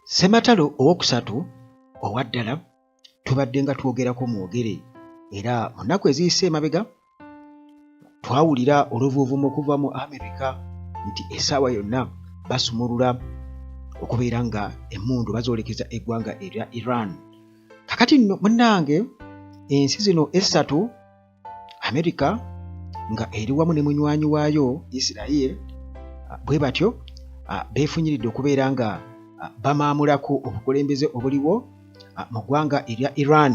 Ssematalo owokusatu owa ddala tubadde nga twogerako mwogere, era mu nnaku eziyise emabega twawulira oluvuuvumo okuva mu Amerika nti essaawa yonna basumulula okubeera nga emmundu bazoolekeza eggwanga erya Iran. Kakati nno munnange, ensi zino essatu, Amerika nga eri wamu ne munywanyi waayo Israel, bwe batyo beefunyiridde okubeera nga bamaamulako obukulembeze obuliwo mu ggwanga erya Iran,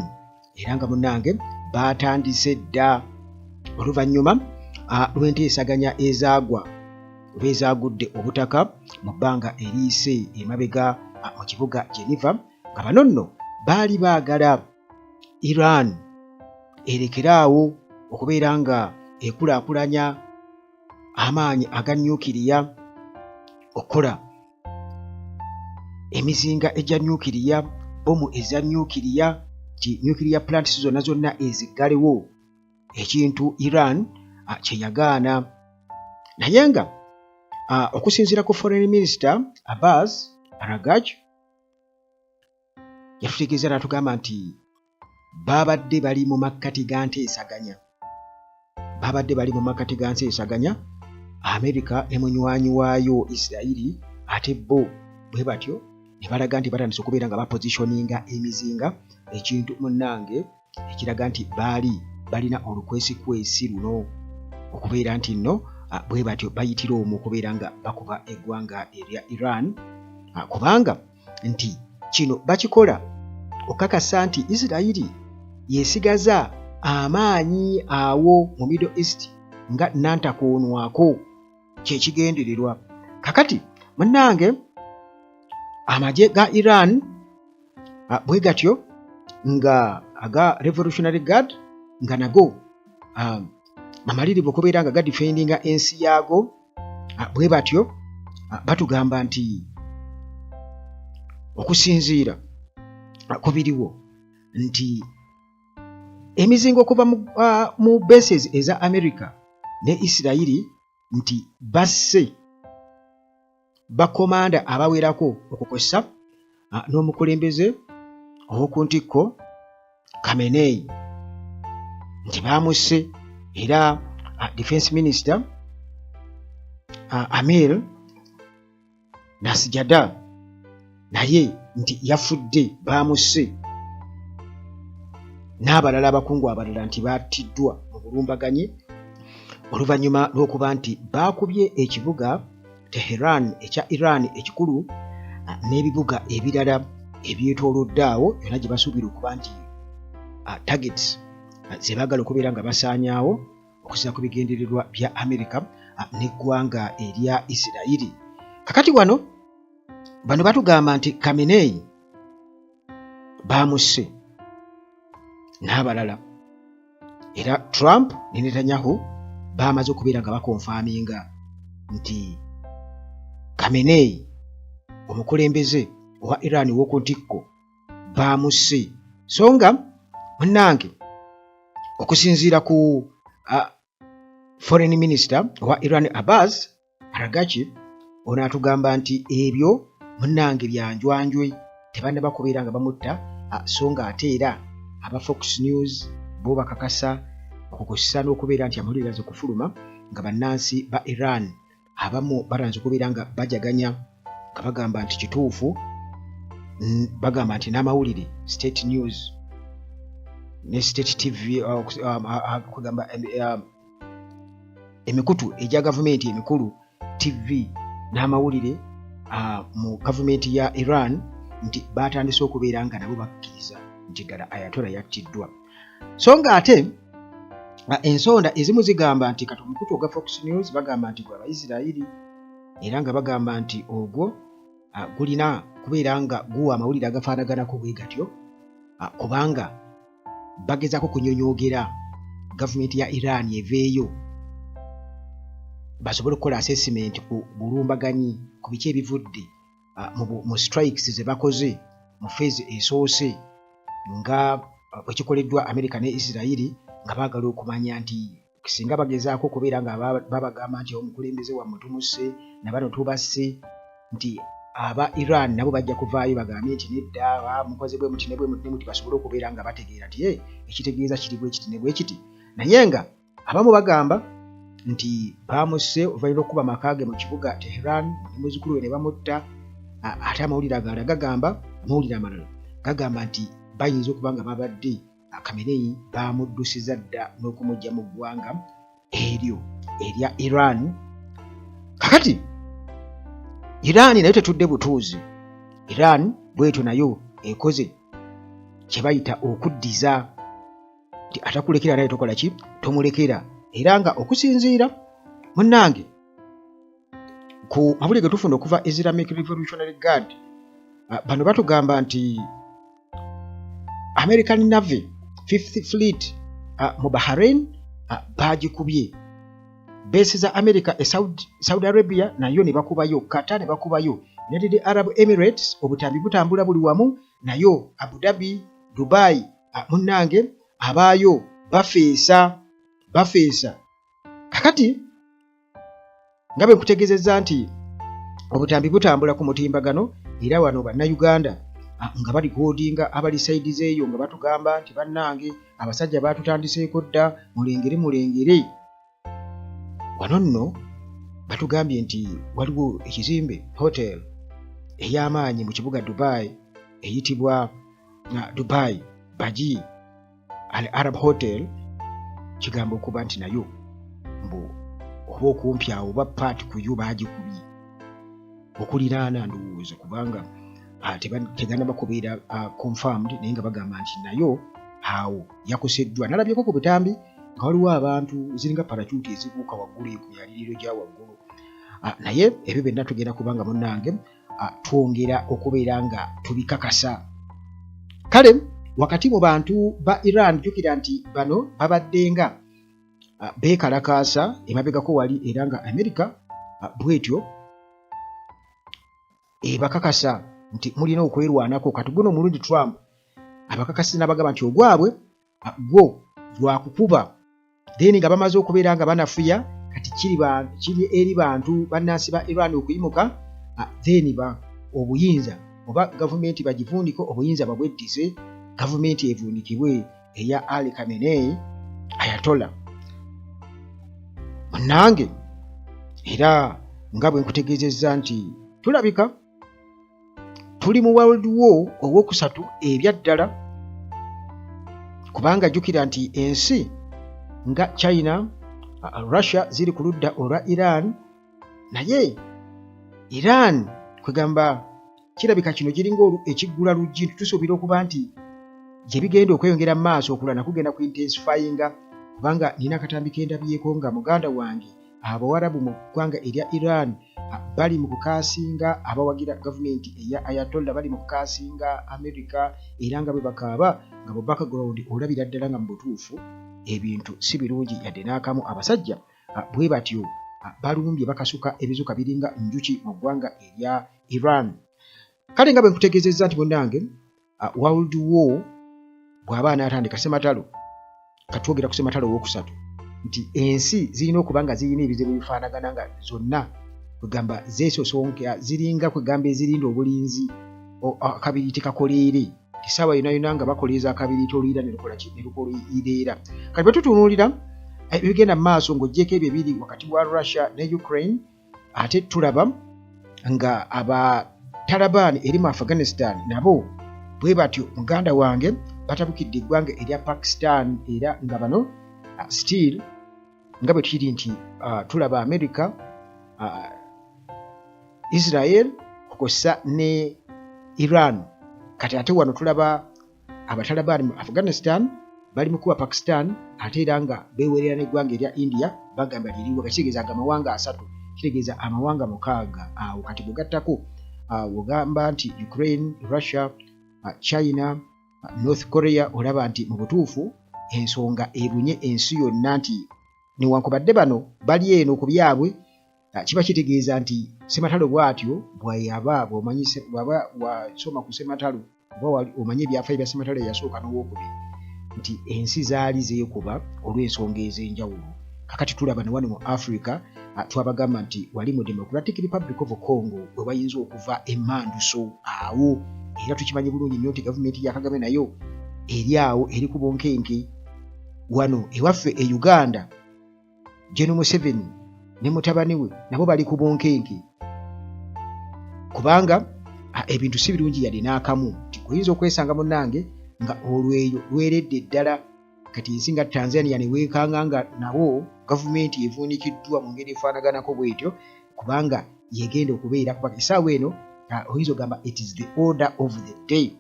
era nga munnange baatandise dda oluvannyuma lw'enteesaganya ezaagwa oba ezaagudde obutaka mu bbanga eriyise emabega mu kibuga Geneva, nga bano nno baali baagala Iran erekeraawo okubeera nga ekulaakulanya amaanyi aga nyukiriya, okukola emizinga egya nyukiriya, bbomu eza nyukiriya, nti nyukiriya plants zonna zonna eziggalewo, ekintu Iran kye yagaana. Naye nga okusinziira ku foreign minister Abbas Araghchi, yatutegeeza n'atugamba nti babadde bali mu makkati ga nteesaganya, babadde bali mu makkati ga nteesaganya Amerika ne munywanyi waayo Isirayiri, ate bo bwe batyo ne balaga nti batandise okubeera nga bapositioninga emizinga, ekintu munnange ekiraga nti baali balina olukwesikwesi luno okubeera nti nno bwe batyo bayitira omwo okubeera nga bakuba eggwanga erya Iran, kubanga nti kino bakikola okukakasa nti Isirayiri yesigaza amaanyi awo mu Middle East nga nantakoonwako, kyekigendererwa. Kakati munnange, amagye ga Iran bwe gatyo nga aga Revolutionary Guard nga nago mamalirivu okubeera nga gadifendinga ensi yaago, bwe batyo batugamba nti okusinziira ku biriwo nti emizinga okuva mu bases eza America ne Isirayiri nti basse bakomanda abawerako, okukosa n'omukulembeze ow'oku ntikko Khamenei nti baamusse, era defense minister Amir Nasijada naye nti yafudde, baamusse, n'abalala abakungu abalala nti battiddwa mu bulumbaganyi oluvannyuma lw'okuba nti baakubye ekibuga Teheran ekya Iran ekikulu n'ebibuga ebirala ebyetoolodde awo yonna gye basuubira okuba nti targets ze baagala okubeera nga basaanyaawo okusinziira ku bigendererwa bya Amerika n'eggwanga erya Isirayiri. Kakati wano bano batugamba nti Khamenei baamusse n'abalala, era Trump ne Netanyahu baamaze okubeera nga bakonfaminga nti Khamenei, omukulembeze owa Iran ow'oku ntikko, baamusse. So nga munnange, okusinziira ku foreign minister owa Iran Abbas Araghchi, ono atugamba nti ebyo munnange byanjwanjwe, tebannaba kubeera nga bamutta. So nga ate era aba Fox News bo bakakasa okukozesa n'okubeera nti amawulire gaze kufuluma nga bannansi ba Iran abamu batandise okubeera nga bajaganya nga bagamba nti kituufu, bagamba nti n'amawulire State News ne State TV, kugamba emikutu egya gavumenti emikulu, TV n'amawulire mu gavumenti ya Iran, nti batandise okubeera nga nabo bakkiriza nti ddala Ayatola yattiddwa. So nga ate ensonda ezimu zigamba nti kati omukutu ogwa Fox News bagamba nti gwa Abaisirairi, era nga bagamba nti ogwo gulina kubeera nga guwa amawulire agafaanaganako bwe gatyo, kubanga bagezaako kunyonyoogera gavumenti ya Iran eveeyo basobole okukola assessment ku bulumbaganyi, ku biki ebivudde mu strikes ze bakoze mu phase esoose nga bwe kikoleddwa America ne Isirayiri, nga baagala okumanya nti singa bagezaako okubeera nga babagamba nti omukulembeze wammwe tumusse, na bano tubasse, nti aba Iran nabo bajja kuvaayo bagambe nti nedda, mukoze bwe muti ne bwe muti ne muti, basobole okubeera nga bategeera nti ekitegeeza kiri bwe kiti ne bwe kiti. Naye nga abamu bagamba nti baamusse oluvannyuma lw'okukuba amaka ge mu kibuga Tehran ne muzzukulu we ne bamutta. Ate amawulire agalala gagamba, amawulire amalala gagamba nti bayinza okuba nga babadde Khamenei baamuddusiza dda n'okumuggya mu ggwanga eryo erya Iran. Kakati Iran nayo tetudde butuuzi. Iran bwetyo nayo ekoze kye bayita okuddiza nti atakulekera naye tokola ki, tomulekera. Era nga okusinziira munnange ku mawulire ge tufuna okuva Islamic Revolutionary Guard, bano batugamba nti American Navy Fifth Fleet mu Bahrain bagikubye. Beesi za America e Saudi Arabia nayo ne bakubayo, Qatar ne bakubayo, United Arab Emirates, obutambi butambula buli wamu nayo, Abu Dhabi, Dubai, munnange abaayo bafeesa bafeesa. Kakati nga bwe nkutegeezezza nti obutambi butambula ku mutimbagano, era wano Bannayuganda nga balikodinga abali sayidi zeeyo nga batugamba nti bannange abasajja baatutandiseeko dda, mulengere mulengere. Wano nno batugambye nti waliwo ekizimbe hotel ey'amaanyi mu kibuga Dubai eyitibwa Dubai Baji Al Arab Hotel, kigamba okuba nti nayo mbu oba okumpi awo oba paati ku yo baagikubye okuliraana, ndowooza kubanga teganaba kubeera confirmed, naye nga bagamba nti nayo awo yakoseddwa. Nalabyeko ku butambi nga waliwo abantu ziringa paracuti ezibuuka waggulu ku myaliriro gya waggulu, naye ebyo byonna tugenda kubanga munnange twongera okubeera nga tubikakasa. Kale wakati mu bantu ba Iran, jjukira nti bano babaddenga beekalakaasa emabegako wali, era nga Amerika bwetyo ebakakasa nti mulina okwerwanako. Kati guno omulundi Trump abakakasi n'abagamba nti ogwabwe gwo gwakukuba, then nga bamaze okubeera nga banafuya, kati kiri eri bantu bannansi ba Iran okuyimuka, then ba obuyinza oba gavumenti bagivundike, obuyinza babweddize, gavumenti evundikibwe eya Ali Khamenei Ayatollah. Munnange, era nga bwe nkutegeezezza nti tulabika tuli mu World War ow'okusatu ebyaddala, kubanga jjukira nti ensi nga China, Russia ziri ku ludda olwa Iran, naye Iran kwegamba kirabika kino kiringa ekiggula luggi nti tusuubira okuba nti gye bigenda okweyongera mu maaso okulwana kugenda ku intensifyinga, kubanga nina akatambi kendabyeko nga muganda wange Abawarabu mu ggwanga erya Iran bali mu kukaasinga abawagira gavumenti eya Ayatollah, bali mu kukaasinga America, era nga bwe bakaaba nga mu background olabira ddala nga mu butuufu ebintu si birungi yadde n'akamu. Abasajja bwe batyo balumbye bakasuka ebizuka biringa njuki mu ggwanga erya Iran. Kale nga bwe nkutegeezezza nti munnange World War bw'aba anaatandika sematalo, katwogera ku sematalo owokusatu, nti ensi zirina okuba nga zirina ebizibu ebifaanagana nga zonna kwegamba zeesosonka, ziringa kwegamba ezirinda obulinzi akabiriiti kakoleere, essaawa yonna yonna nga bakoleeza akabiriiti oluyira ne lukola ki, ne lukoleera. Kati bwe tutunuulira ebigenda mu maaso ng'oggyeko ebyo ebiri wakati wa Russia ne Ukraine, ate tulaba nga aba Taliban eri mu Afghanistan nabo bwe batyo muganda wange batabukidde eggwanga erya Pakistan, era nga bano still nga bwe kiri nti tulaba America, Israel okussa ne Iran. Kati ate wano tulaba Abatalibaani mu Afghanistan bali mu kuba Pakistan, ate era nga beewerera n'eggwanga erya India bagamba liriwa, kitegeeza nga amawanga 3, kitegeeza amawanga 6 awo. Kati bw'ogattako wogamba nti Ukraine, Russia, China, North Korea, olaba nti mu butuufu ensonga ebunye ensi yonna, nti newankubadde bano bali eno ku byabwe, kiba kitegeeza nti sematalo bw'atyo bw'ayaba bw'aba wasoma ku sematalo oba omanyi ebyafaayo bya sematalo eyasooka n'owokubiri, nti ensi zaali zeekuba olw'ensonga ez'enjawulo. Kakati tulaba ne wano mu Africa, twabagamba nti wali mu Democratic Republic of Congo we wayinza okuva emmanduso awo, era tukimanyi bulungi nnyo nti gavumenti ya Kagame nayo eri awo eri ku bunkenke. Wano ewaffe e Uganda, General Museveni ne mutabani we nabo bali ku bunkenke, kubanga ebintu si birungi yadde n'akamu, nti oyinza okwesanga munnange nga olweyo lweredde ddala. Kati ensi nga Tanzania ne weekanga nga nabo gavumenti evuunikiddwa mu ngeri efaanaganako bwetyo, kubanga yegenda okubeera, kuba essaawa eno oyinza okugamba it is the order of the day.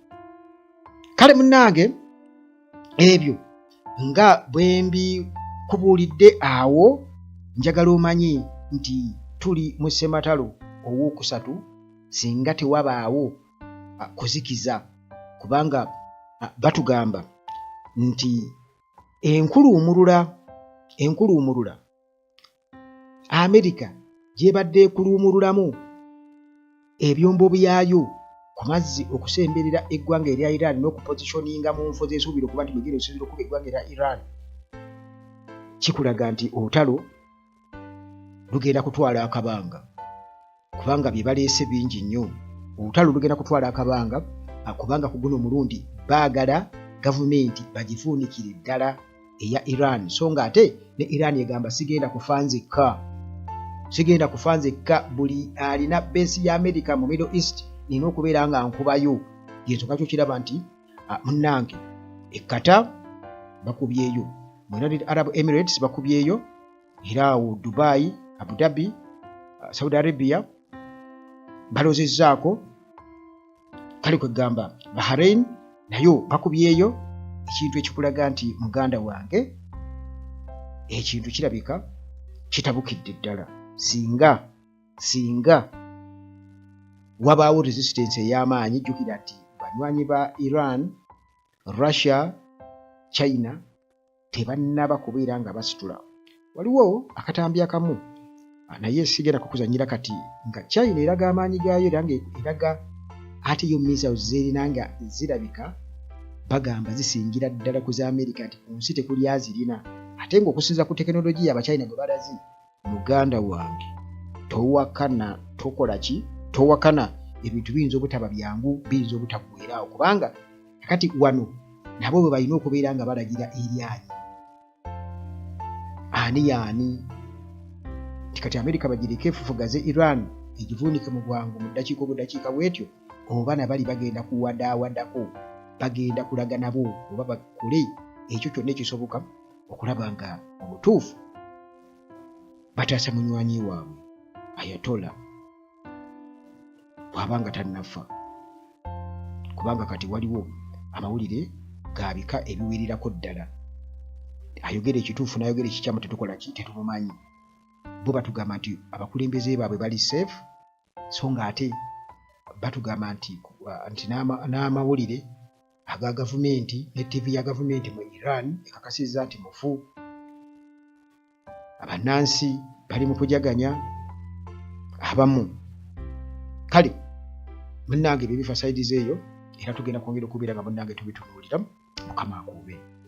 Kale munnange, ebyo nga bwe mbikubuulidde awo, njagala omanyi nti tuli mu ssematalo owookusatu singa tewabaawo kuzikiza, kubanga batugamba nti enkuluumulula Amerika gy'ebadde ekuluumululamu ebyombo byayo ku mazzi okusemberera eggwanga erya Iran n'okupositioninga mu nfo z'esuubira okuba nti mwegenda okusinziira okuba eggwanga erya Iran, kikulaga nti olutalo lugenda kutwala akabanga, kubanga bye baleese bingi nnyo. Olutalo lugenda kutwala akabanga, kubanga ku guno omulundi baagala gavumenti bagivuunikire ddala eya Iran, so nga ate ne Iran egamba sigenda kufa nzekka, sigenda kufa nzekka, buli alina base ya America mu Middle East nina okubeera nga nkubayo. Yensonga kyo kiraba nti munnange e Qatar bakubyeyo, mu United Arab Emirates bakubyeyo, era awo Dubai, Abu Dhabi, Saudi Arabia balozezzaako. Kale kwegamba Bahrain nayo bakubyeyo, ekintu ekikulaga nti muganda wange ekintu kirabika kitabukidde ddala. Singa wabaawo resistance ey'amaanyi, jjukira nti banywanyi ba Iran, Russia, China tebannaba kubeera nga basitula. Waliwo akatambi akamu, naye sigenda kukuzanyira kati, nga China eraga amaanyi gaayo, era nga eraga ate yo missiles zerina nga zirabika bagamba zisingira ddala ku za America, nti ku nsi tekuli azirina, ate ng'okusinza ku tekinologiya Abachina gwe balazi. Muganda wange, towakana, tokola ki, towakana, ebintu biyinza obutaba byangu, biyinza obutaggweeraawo, kubanga kati wano nabo bwe balina okubeera nga balagira eryanyi ani yaani, nti kati Amerika bagireke efufugaze Iran egivuunike mu bwangu mu ddakiika obudakiika bwetyo, oba nabali bagenda kuwadaawadako, bagenda kulaga nabo oba bakole ekyo kyonna ekisoboka okulaba nga mu butuufu bataasa munywanyi waabwe Ayatola bw'aba nga tannafa, kubanga kati waliwo amawulire ga bika ebiwirirako ddala. Ayogera ekituufu n'ayogera ekikyamu tetukola ki, tetumumanyi. Bo batugamba nti abakulembeze baabwe bali safe, so nga ate batugamba nti n'amawulire aga gavumenti ne ttivi ya gavumenti mu Iran ekakasizza nti mufu. Abannansi bali mu kujaganya abamu. Kale munnange, byebifa side eyo, era tugenda kwongera okubeera nga munnange tubitunuulira. Mukama akuube.